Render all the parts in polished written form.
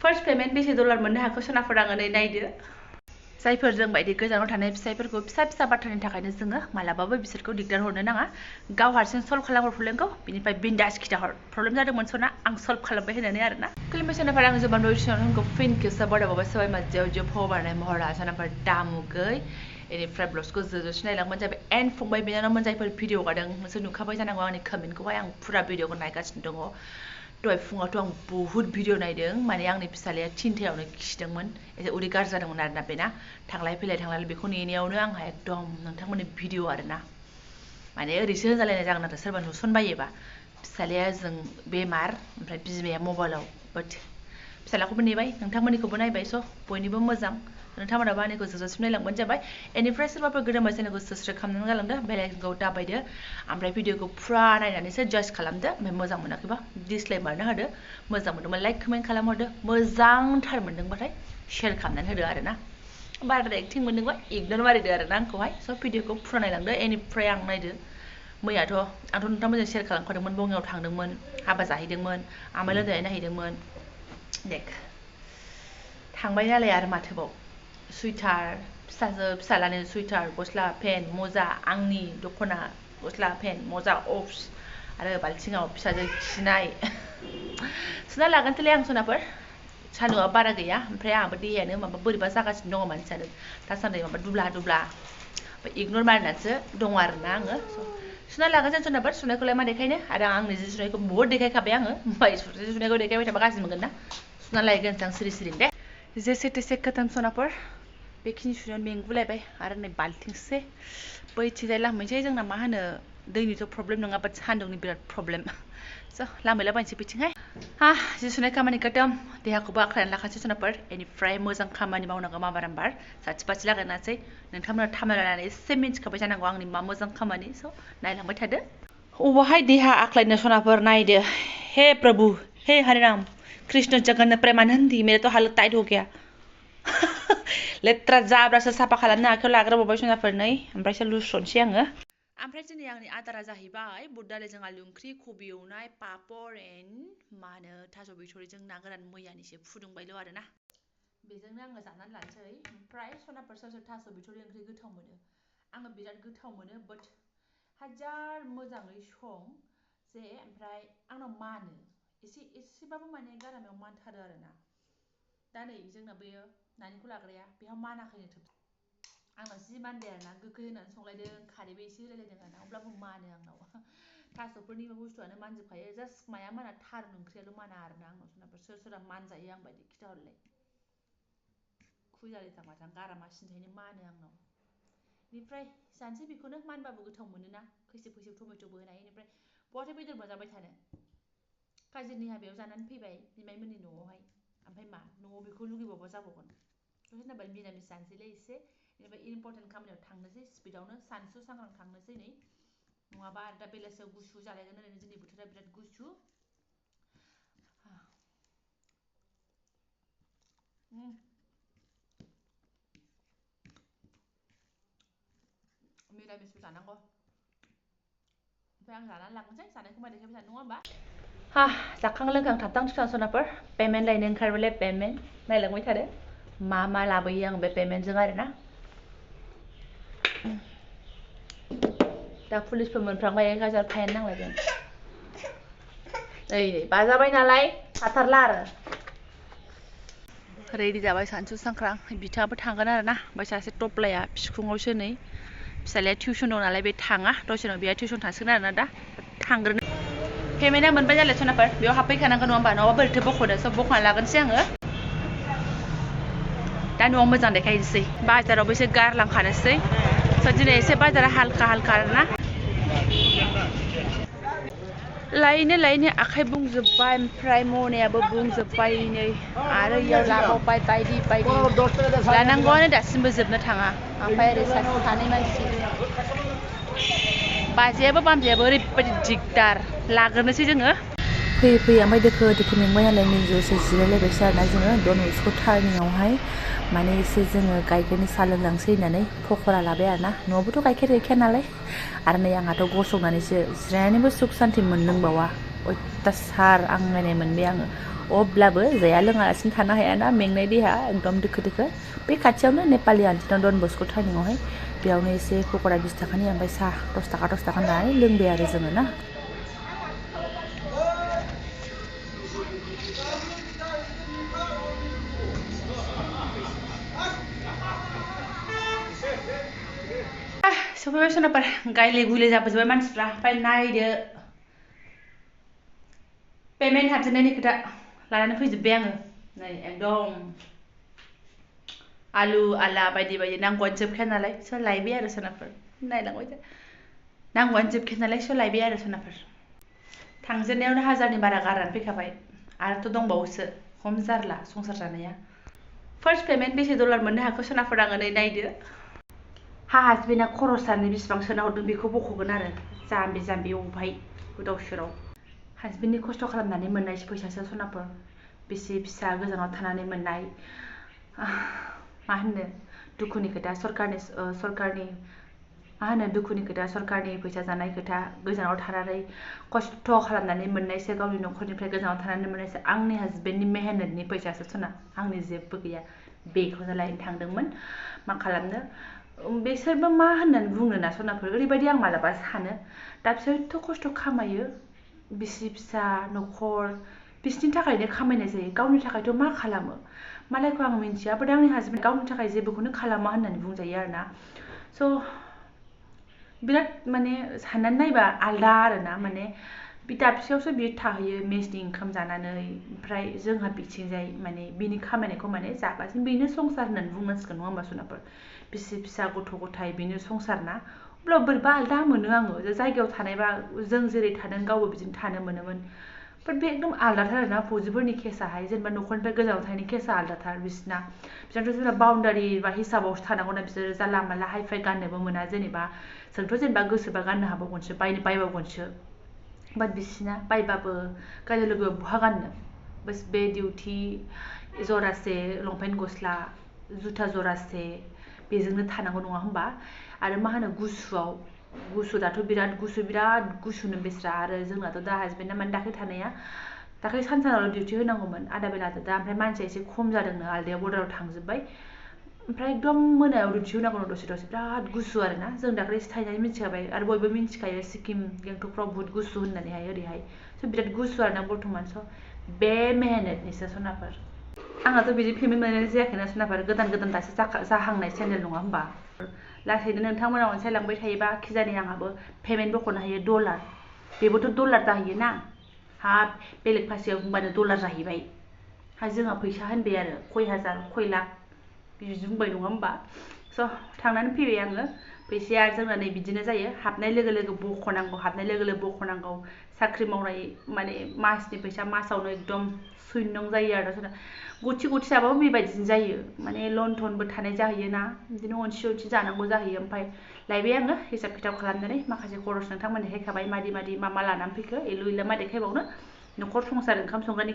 first payment बेसे dollar मोननो हाखो सनाफोर आङो नै नायदो जायफोर जों बायदि गोजानाव थानाय फिसाइफोरखौ फिसा फिसा बाथ्रानि थाखायनो जोङो मालाबाबो बिसोरखौ दिगदार हरनो नाङा गाव हारसिं सल्भ खालामो प्रब्लेमखौ बिनिफ्राय बिन्दास खिथाहर प्रब्लेम जादोंमोन सना आं सल्भ खालामबाय होननानै आरोना खुलुमबाय सनाफोर आं जोबान उनको फिनखौ सबा सबाय माजियाव जो फबारनाय महरा सनाफोर दामुगै बेनिफ्राय ब्लग्सखौ जोजोसो नायलांबानो जाबाय एन्ड फंबाय बिनानावमोन जायफोर भिडिअ गादों नोंसोर नुखाबाय जानांगौ आंनि कमेन्टखौहाय आं फुरा भिडिअखौ नायगासिनो दङ दहाय फुङावथ' आं बुहुत भिडिअ नायदों माने आंनि फिसालाया थिनथायावनो खिदोंमोन एसे उदै गाज्रि जादोंमोन आरोना बेना थांलाय फैलाय बेखौ नेनायावनो आंहा एकदम नोंथांमोननि भिडिअ आरोना माने ओरैसो होनजालायनाय जागोन आरो सोरबा नुसनबायोबा फिसालाया जों बेमार ओमफ्राय बिमाया मबाइलाव बाट फिसालाखौबो नेबाय नोंथांमोननिखौबो नायबाय स' बयनिबो मोजां नोंथांमोनाबो आंनिखौ जोजोसिम नायलांबानो जाबाय बेनिफ्राय सोरबाफोर गोदान चेनेलखौ साबस्क्राइब खालामनानै गालांदो बेलाइकनखौ दाबायदो ओमफ्राय भिडिअखौ फुरा नायनानैसो जाज खालामदो ओमफ्राय मोजां मोनाखैबा डिसलाइक मारनो होदो मोजां मोनदोंबा लाइक कमेन्ट खालामहरदो मोजांथार मोनदोंबाथाय शेयार खालामनानै होदो आरोना बाराद्राय एक्टिं मोनदोंबा इगनर मारिदो आरोना आंखौहाय स' भिडिअखौ फुरा नायलांदो बेनिफ्राय आं नायदो मैयाथ' आंथ' नोंथांमोनजों शेयार खालामखादोंमोन बङाइयाव थांदोंमोन हाबा जाहैदोंमोन आमाइ लोमजानाय नायहैदोंमोन देख थांबाय नालाय आरो माथोबाव सुइटार फिसालानि सुइटार गस्ला पेन्ट मजा आंनि दख'ना गस्ला पेन्ट मजा अफ्स आरो बाल्थिङाव फिसाजो खिनाय सुना लागोनसैलै आं सनाफोर सान्दुंआ बारा गैया ओमफ्राय आंहाबो देहायानो माबा बोरैबा जागासिनो दङ मानसियानो दासान्दि माबा दुब्ला ओमफ्राय इगनर मारिनानैसो दङ आरोना आङो सुना लागोन जों सनाफोर सुनायखौलाय मा देखायनो आरो आंनि जि सुनायखौ बहुद देखायखाबाय आङो ओमफ्राय जि सुनायखौ देखायबाय थाबा गाज्रि मोनगोन ना सुना लायगोन आं सिरि दे जेसे तेसे खतम सनाफोर बेखिनि सुनायावनो मेंगुलायबाय आरो नै बाल्थिंसे बैथिंजाय लामहैसै जोंना मा होनो दैनिथ' प्रब्लेम नङा बाट सान्दुंनि बिराद प्रब्लेम स' लामहैलाबायनोसै बिथिंहाय जि सुनाय खामानि खतम देहाखौबो आख्लायनानै लाखासै सनाफोर बेनिफ्राय मोजां खामानि मावनांगौ माबार साथि बाथि लागायनासै नोंथांमोना थामायलायनानै एसे मिन्थिखाबाय जानांगौ आंनि मा मोजां खामानि स' नायलांबाय थादो अबावहाय देहा आख्लायनो सनाफोर नायदो हे प्रभु हे हरे राम कृष्ण जगन्नाथ प्रेमानंदी मेरा तो हालत टाइट हो गया लेथ्रा जाब्रासो साफा खालामनो आखायाव लाग्रोबावबाय सनाफोर नै ओमफ्रायसो लुस्रनोसै आङो ओमफ्राय दिनै आंनि आदारा जाहैबाय बुद दालिजों आलु ओंख्रि कबि एवनाय पापर एन्ड मा होनो थास' बिथ'रिजों ना गोरान मैयानिसो फुदुंबायल' आरोना बेजोंनो आङो जानानै लानोसै ओमफ्राय सनाफोर सोर सोर थास' बिथ'रि ओंख्रि गोथाव मोनो आङो बिराद गोथाव मोनो बाट हाजार मोजाङै सं जे ओमफ्राय आंनाव मानो एसेबाबो माने गारामायाव मानथारो आरोना दा नै जोंना बेयो नानिखौ लाग्राया बेहा मानाखैनो थोब आंनाव जि मानबाय आरोना गोखै होनानै संलायदों खारैबो एसे होलायलायदों आरोना अब्लाबो मानो आंनाव थास'फोरनि बुस्थुआनो मानजोबखायो जास्ट माया माना थारुन ओंख्रियाल' माना आरोना आंनाव सनाफोर सोर सोरहा मानजायो आं बायदि खिथाहरलाय खुजालिथां माथां गारामा सिन्थायनो मानो आंनाव बेनिफ्राय जानोसै बेखौनो मानबाबो गोथाव मोनोना खैसिब खैसिब टमेट'बो होनाय बेनिफ्राय बहाथो बेदर मोनजाबाय थानो काजिननि हाबायाव जानानै फैबाय बिमायमोननि न'आवहाय ओमफ्राय मा न'आव बेखौ लुगैबावबा जाबावगोन होनबाय मिरामिस जानोसैलै एसे बेनिफ्राय इम्परटेन्ट खामानियाव थांनोसै स्पिडावनो सानसु सांग्रां थांनोसै नै नङाबा आरो दा बेलासियाव गुसु जालायगोन ओरैनो दिनै बोथोरा बिराद गुसु मिरामिसबो जानांगौ ओमफ्राय आं जानानै लांनोसै जानायखौ मा देखायबाय थानो नङा होमबा जाखां लोंखां थाबथां थुबथां सनाफोर पेमेन्ट लायनो ओंखारबायलाय पेमेन्ट नायलांबाय थादो मा लाबोयो आं बे पेमेन्टजों आरोना दा पुलिसफोर मोनफ्रांबाय 1000 फाइन नांलायगोन नै बाजाबाय नालाय हाथारला आरो रेडि जाबाय सानसु सांख्रां बिथाङाबो थांगोन आरोना ओमफ्राय सासे टप्लाया बिखुङावसो नै फिसालाया टिउसन दं नालाय बे थाङा दसेनाव बेहा टिउसन थांसिगोन आरोना दा थांग्रोनो पेमेन्टआ मोनबाय नालाय सनाफोर बेयाव हाबफैखानांगोन नङा होमबा नङाबा बोरैथो बख'नो सब बख'ना लागोनसै आङो दा न'आव मोजां देखायनोसै बाजारावबो एसे गारलांखानोसै स' दिनै एसे बाजारा हालखा आरोना लायनो आखाइ बुंजोब्बाय ओमफ्राय मनायाबो बुंजोब्बाय नै आरो इयाव लाबावबाय बायदि लानांगौआनो दासिमबो जोबनो थाङा ओमफ्राय ओरै सानै मानसि बाजैयाबो बामजायाबो ओरैबायदि दिगदार लाग्रोनोसै जोङो फैयै ओमफ्राय दोखो मेंबाय नालाय मिन्जुसो जिरायलायबायसो आरोना जोङो डनबस्क' टार्निंआवहाय माने एसे जोङो गाइखेरनि साहा लोंलांसै होननानै पक'रा लाबाय आरोना न'आवबोथ' गाइखेर गैखाया नालाय आरो नै आंहाथ' गसंनानैसो जिरायनानैबो सुख सान्ति मोनलोंबावा अयथासार आं नायनाय मोनबाय आङो अब्लाबो जाया लोङालासिनो थानो हायाना मेंनाय देहा एकदम दोखो दोखो बे खाथियावनो नेपालि आन्टि दं डन बस्क' टार्निंआवहाय बेयावनो एसे पक'रा 20 थाखानि ओमफ्राय साहा 10 थाखा होनानै लोंबाय आरो जोङो ना सफैबाय सोनाबार गायले गुले जाबोजोबबाय मानसिफ्रा ओमफ्राय नायदो पेमेन्ट हाबजेननायनि खोथा लानानै फैजोबबाय आङो नै एकदम आलु आला बायदि बायदि नांगौआनो जोबखाया नालाय सो लायबाय आरो सोनाफोर नायलांबाय दे नांगौआनो जोबखाया नालाय सो लायबाय आरो सोनाफोर थांजेननायावनो 1000नि बारा गारनानै फैखाबाय आरोथ' दंबावोसो खम जारला संसार जानाया फार्स्ट पेमेन्ट बेसे डलार मोननो हाखो सोनाफोर आङो नै नायदो हा हासबेन्डआ खरसानो बेसेबां सोना हरदों बेखौ बख'गोन आरो जाम्बि जाम्बि अबहाय गोदाव सोराव हासबेन्डनि खस्थ' खालामनानै मोननाय फैसासो सनाफोर बेसे फिसा गोजानाव थानानै मोननाय मा होनो दुखुनि खोथा सरकारनि मा होनो दुखुनि खोथा सरकारनि फैसा जानाय खोथा गोजानाव थानानै खस्थ' खालामनानै मोननायसो गावनि न'खरनिफ्राय गोजानाव थानानै मोननायसो आंनि हासबेन्डनि मेहनतनि फैसासो सना आंनि जेबो गैया बेखौनो लायनो थांदोंमोन मा खालामनो बिसोरबो मा होननानै बुंनो ना सनाफोर ओरैबायदि आं मालाबा सानो दा बिसोरथ' खस्थ' खामायो बिसि फिसा न'खर बिसोरनि थाखायनो खामायनाय जायो गावनि थाखायथ' मा खालामो मालायखौ आं मिन्थिया बाट आंनि हासबेन्ड गावनि थाखाय जेबोखौनो खालामा होननानै बुंजायो आरोना स' बिराद माने साननानै नायबा आलदा आरोना माने बे दाबसेयावसो बियो थाहैयो मेसनि ओंखाम जानानै ओमफ्राय जोंहा बिथिंजाय माने बिनि खामायनायखौ माने जागासिनो बेनो संसार होननानै बुंनांसिगोन नङा होमबा सनाफोर बिसि फिसा गथ' गथाय बेनो संसार ना अब्लाबो बोरैबा आलदा मोनो आङो जायगायाव थानायबा जों जेरै थादों गावबो बिदिनो थानो मोनोमोन बाट बे एकदम आलदाथार आरोना फौजिफोरनि केसाहाय जेनेबा न'खरनिफ्राय गोजानाव थानायनि केसा आलदाथार बिसोरनाथ' जेनेबा बाउण्डारि बा हिसाबावसो थानांगौना बिसोर जानला मानला हाइफाइ गाननोबो मोना जेनेबा जोंथ' जेनेबा गोसोबा गाननो हाबावगोनसो बायबावगोनसो बाट बिसिना बायबाबो गाननो लोगोआव बहा गाननो बस बे डिउटि जरासे लंपेन्ट गस्ला जुथा जरासे बेजोंनो थानांगौ नङा होमबा आरो मा होनो गुसु दाथ' बिराद गुसुनो बेस्रा आरो जोंनाथ' दा हासबेन्डआ माने दाख्लै सानसानावल' डिउटि होनांगौमोन आधा बेला दा ओमफ्राय मानसिया एसे खम जादोंनो आलदायाव बर्डाराव थांजोब्बाय ओमफ्राय एकदम मोनायाव डिउटि होनांगौ दसे बिराद गुसु आरोना जों दाख्लैसो थाहैनानै मिथिखाबाय आरो बयबो मिथिखायो सिक्किम गेंटकफ्राव बुहुत गुसु होननानैहाय ओरैहाय स' बिराद गुसु आरोना बर्थमान स' बे मेहनतनिसो सनाफोर आंहाथ' बिदि पेमेन्ट मोननाय जायाखैना सनाफोर गोदान दासो जाहांनाय चेनेल नङा होमबा लासैनो नोंथांमोना अनसायलांबाय थायोबा खिजानि आंहाबो पेमेन्ट बख'नो हायो डलार बेबोथ' डलार जाहैयो ना हाब बेलेग भाषायाव बुंबानो डलार जाहैबाय हा जोंहा फैसा होनबाय आरो खय हाजार खय लाख बिदि बुंबाय नङा होमबा स' थांनानै फैबाय आङो फैसाया जोंना नै बिदिनो जायो हाबनाय लोगो लोगो बख'नांगौ साख्रि मावनाय माने मासनि फैसा मासावनो एकदम सुइनं जायो आरो जोंना गथि जाबाबो बेबायदिनो जायो माने लन थनबो थानाय जाहैयो ना बिदिनो अनसि जानांगौ जाहैयो ओमफ्राय लायबाय आङो हिसाब खिथाब खालामनानै माखासे खरस नोंथांमोननो देखायखाबाय मादि मा लानानै फैखो एलु एला मा देखायबावनो न'खर संसार ओंखाम संग्रानि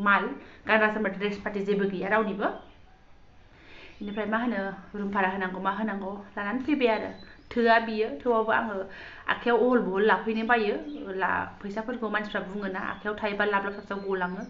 माल गानग्रा जोमग्रा ड्रेस पाति जेबो गैया रावनिबो बेनिफ्राय मा होनो रुम भारा होनांगौ मा होनांगौ लानानै फैबाय आरो थोआ बियो थेवबाबो आङो आखाइयाव अहल बहल लाफैनो बायो फैसाफोरखौ मानसिफ्रा बुङोना आखाइयाव थायोबा लाब साबसाब गलाङो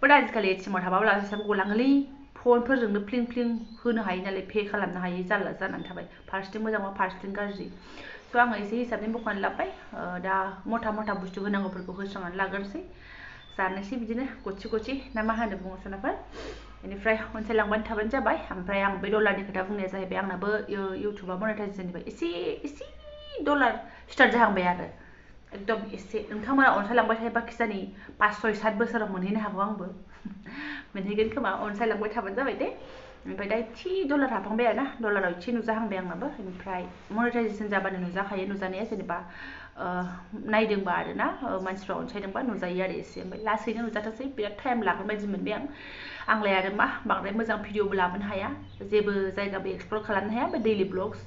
बाट आजिखालि एटिएमाव थाबाबो लाब साबसाब गलाङोलै फनफोरजोंनो फ्लिं होनो हायो नालाय पे खालामनो हायो जारला जानानै थाबाय फारसेथिं मोजांबा फारसेथिं गाज्रि स' आङो एसे हिसाबनि बख'नानै लाबाय दा मथा बुस्थु होनांगौफोरखौ होस्रांनानै लाग्रोनोसै जानोसै बिदिनो गथि ना मा होनो बुङो सनाफोर बेनिफ्राय अनसायलांबानो थाबानो जाबाय ओमफ्राय आं बे डलारनि खोथा बुंनाया जाहैबाय आंनाबो इउटुबा मनेटाइजेसननिफ्राय एसे डलार स्टार्ट जाहांबाय आरो एकदम एसे नोंथांमोना अनसायलांबाय थायोबा खिजानि 5-6-7 बोसोराव मोनहैनो हागौ आंबो मोनहैगोन खोमा अनसायलांबाय थाबानो जाबाय दे ओमफ्राय दा एसे डलार हाबहांबाय आरोना डलाराव एसे नुजाहांबाय आंनाबो ओमफ्राय मनेटाइजेसन जाबानो नुजाखायो नुजानाया जेनेबा नायदोंबा आरोना मानसिफ्रा अनसायदोंबा नुजायो आरो एसे ओमफ्राय लासैनो नुजाथोंसै बिराद टाइम लागोन बायदि मोनबाय आंलाय आरो मा बांद्राय मोजां भिडिअबो लाबोनो हाया जेबो जायगाबो एक्सप्लर खालामनो हाया बे दैलि ब्लग्स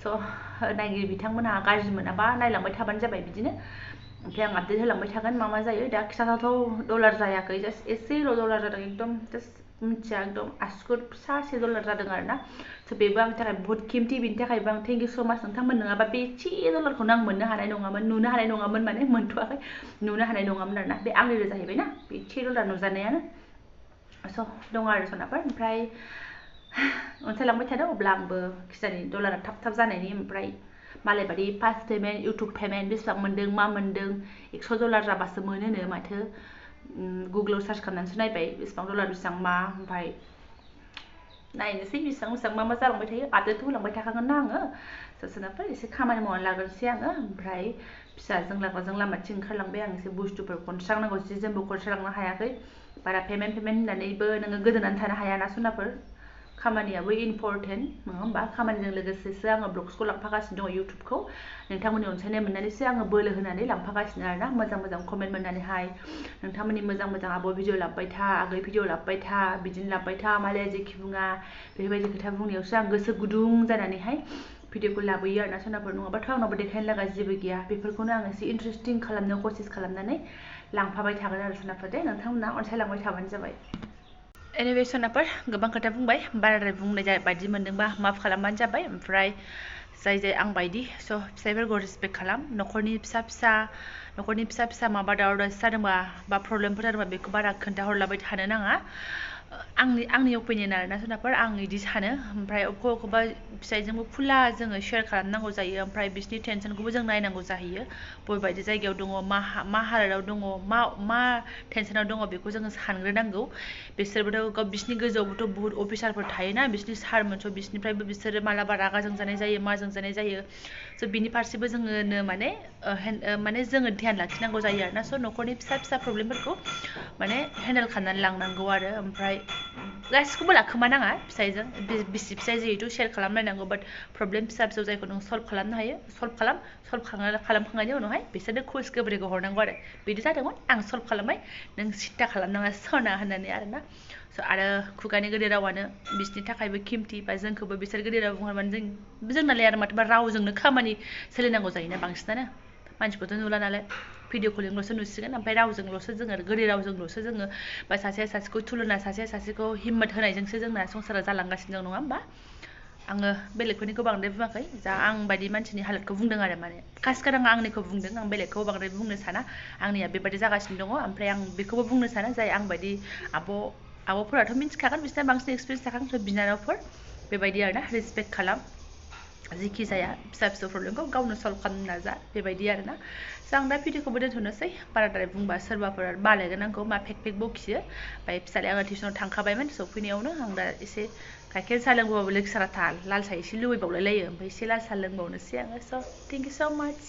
स' नायगिरि बिथांमोनहा गाज्रि मोनाबा नायलांबाय थाबानो जाबाय बिदिनो ओमफ्राय आं आपडेट होलांबाय थागोन मा जायो दा खिथाथावथाव डलार जायाखै जास्ट एसेल' डलार जादों एकदम जास्ट मिथिया एकदम आसुगुर फिसासे डलार जादों आरोना स' बेबो आंनि थाखाय बहुत किमथि बिनि थाखायबो आं थेंक इउ स' माच नोंथांमोन नङाबा बे एसे डलारखौनो आं मोननो हानाय नङामोन नुनो हानाय नङामोन माने मोनथ'वाखै नुनो हानाय नङामोन आरोना बे आंनिनो जाहैबाय ना बे एसे डलार नुजानायानो स' दङ आरो सनाफोर ओमफ्राय अनसायलांबाय थादों अब्ला आंबो खिजानि डलारा थाब जानायनि ओमफ्राय मालाय बादि फार्स्ट पेमेन्ट इउटुब पेमेन्ट बेसेबां मोन्दों मा मोन्दों 100 डलार जाबासो मोनोनो माथो गुगोलाव सार्च खालामनानैसो नायबाय बेसेबां डलार बेसेबां मा ओमफ्राय नायनोसै बेसेबां मा जालांबाय थायो आपडेट होलांबाय थाखागोन ना आङो सनाफोर एसे खामानि मावनानै लाग्रोनोसै आङो ओमफ्राय फिसाजों लाग्राजों लामाथिं ओंखारलांबाय आं एसे बुस्थुफोर खनस्रांनांगौ जि जोमबो खनस्रांनो हायाखै बारा पेमेन्ट होननानैबो नोङो गोदोनानै थानो हाया ना सनाफोर खामानियाबो इम्परटेन्ट नङा होमबा खामानिजों लोगोसेसो आङो ब्लग्सखौ लांफागासिनो दङ इउटुबखौ नोंथांमोननि अनसायनाय मोननानैसो आङो बोलो होनानै लांफागासिनो आरोना मोजां कमेन्ट मोननानैहाय नोंथांमोननि मोजां आब' भिडिअ लाबोबाय था आगै भिडिअ लाबोबाय था बिदिनो लाबोबाय था मालाया जेखि बुङा बेफोरबायदि खोथा बुंनायावसो आं गोसो गुदुं जानानैहाय भिडिअखौ लाबोयो आरोना सनाफोर नङाबाथ' आंनावबो देखायनो लागा जेबो गैया बेफोरखौनो आं एसे इन्टारेस्टिं खालामनो कसिस खालामनानै लांफाबाय थागोन आरो सनाफोर दे नोंथांमोना अनसायलांबाय थाबानो जाबाय एनिवे सनाफोर गोबां खोथा बुंबाय बाराद्राय बुंनाय बायदि मोनदोंबा माफ खालामबानो जाबाय ओमफ्राय जाय आं बायदि स' फिसाइफोरखौ रेसपेक्ट खालाम न'खरनि फिसा माबा दावराव दावसि जादोंबा बा प्रब्लेमफोर जादोंबा बेखौ बारा खोन्थाहरलाबाय थानो नाङा आंनि अपिनियन आरोना सनाफोर आं बिदि सानो ओमफ्राय अबेखौबा फिसाइजोंबो खुला जोङो शेयार खालामनांगौ जायो ओमफ्राय बिसोरनि टेनसनखौबो जों नायनांगौ जाहैयो बबेबायदि जायगायाव दङ मा हालोदाव दङ मा टेनसनाव दङ बेखौ जोङो सानग्रोनांगौ बिसोरबोथ' बिसोरनि गोजौआवबोथ' बहुत अफिसारफोर थायोना बिसोरनि सारमोन स' बिसोरनिफ्रायबो बिसोरो मालाबा रागा जोंजानाय जायो मा जोंजानाय जायो स' बिनि फारसेबो जोङो माने जोङो ध्यान लाखिनांगौ जायो आरोना स' न'खरनि फिसा प्रब्लेमफोरखौ माने हेन्डेल खालामनानै लांनांगौ आरो ओमफ्राय गासिखौबो लाखोमानाङा फिसाइजों बिसि फिसाइ जिहेथु शेयार खालामलायनांगौ बाट प्रब्लेम फिसा जायखौ नों सल्भ खालामनो हायो सल्भ खालामखांनायनि उनावहाय बिसोरनो कुइस गोबोरैखौ हरनांगौ आरो बिदि जादोंमोन आं सल्भ खालामबाय नों सिन्था खालामनाङा सना होननानै आरोना स' आरो खुगानि गोदै रावानो बिसोरनि थाखायबो किमथि बा जोंखौबो बिसोर गोदै राव बुंहरबानो जोंनालाय आरो माथोबा रावजोंनो खामानि सोलिनांगौ जायोना बांसिनानो मानसिखौथ' नुला नालाय भिडिअ कलिंल'सो नुसिगोन ओमफ्राय रावजोंल'सो जोङो गोदै रावजोंल'सो जोङो बा सासेया सासेखौ थुलुना सासेया सासेखौ हिम्मत होनायजोंसो जोंना संसारा जालांगासिनो दं नङा होमबा आङो बेलेगफोरनिखौ बांद्राय बुङाखै जा आं बायदि मानसिनि हालोदखौ बुंदों आरो माने खासकर आं आंनिखौ बुंदों आं बेलेगखौ बांद्राय बुंनो साना आंनिया बेबायदि जागासिनो दङ ओमफ्राय आं बेखौबो बुंनो सानो जाय आं बायदि आब'फोराथ' मिन्थिखागोन बिसोरना बांसिन एक्सपिरियेन्स थाखागोन बिनानावफोर बेबायदि आरोना रेसपेक्ट खालाम जेखि जाया फिसा प्रब्लेमखौ गावनो सल्भ खालामनो नाजा बेबायदि आरोना स' आं दा भिडिअखौबो दोनथ'नोसै बाराद्राय बुंबा सोरबाफोर बालायगोन आंखौ मा फेक बखियो ओमफ्राय फिसालाया आङो टिउसनाव थांखाबायमोन सफैनायावनो आं दा एसे गाइखेर साहा लोंबाबो लोगो साराथा लाल साहा एसे लुबैबावलाय लायो ओमफ्राय एसे लाल साहा लोंबावनोसै आङो स' थेंक इउ स' माच